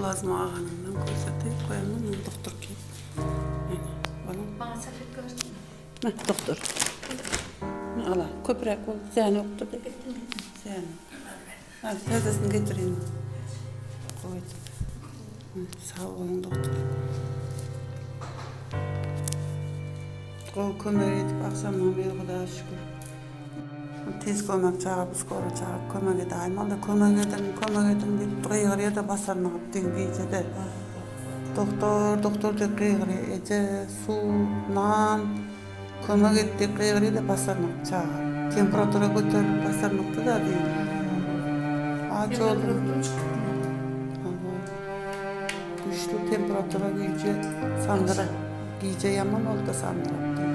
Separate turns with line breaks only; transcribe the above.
Plazma aganyndan görsetdi. Goýaman men doktor kim. Ene, balam.
Maňa salfetka bersene.
Meh, doktor. Ala, köpräk bol, zyýany ýokdur diýip. Zyýany. Ha, täzesini getireyim. Goý. Sag boluň, doktor. Gowy kömek edip agşamdan beri Hudaýa şükür. Tiz kömek çagyryp, skora çagyryp kömek edäýmeli-de, kömek ediň, kömek ediň diýip gygyrýar-da basarnygyp düýn gije-de. Doktor, doktor diýip gygyrýar. Eje, suw, nan, kömek et diýip gygyrýar-da basarnygyp çaga. Temperatura göterilip basarnykdy-da düýn. Aç oldum. Hawa. Güýçli temperatura güýje sandyra. Gije ýaman boldy-da sandyrap düýn.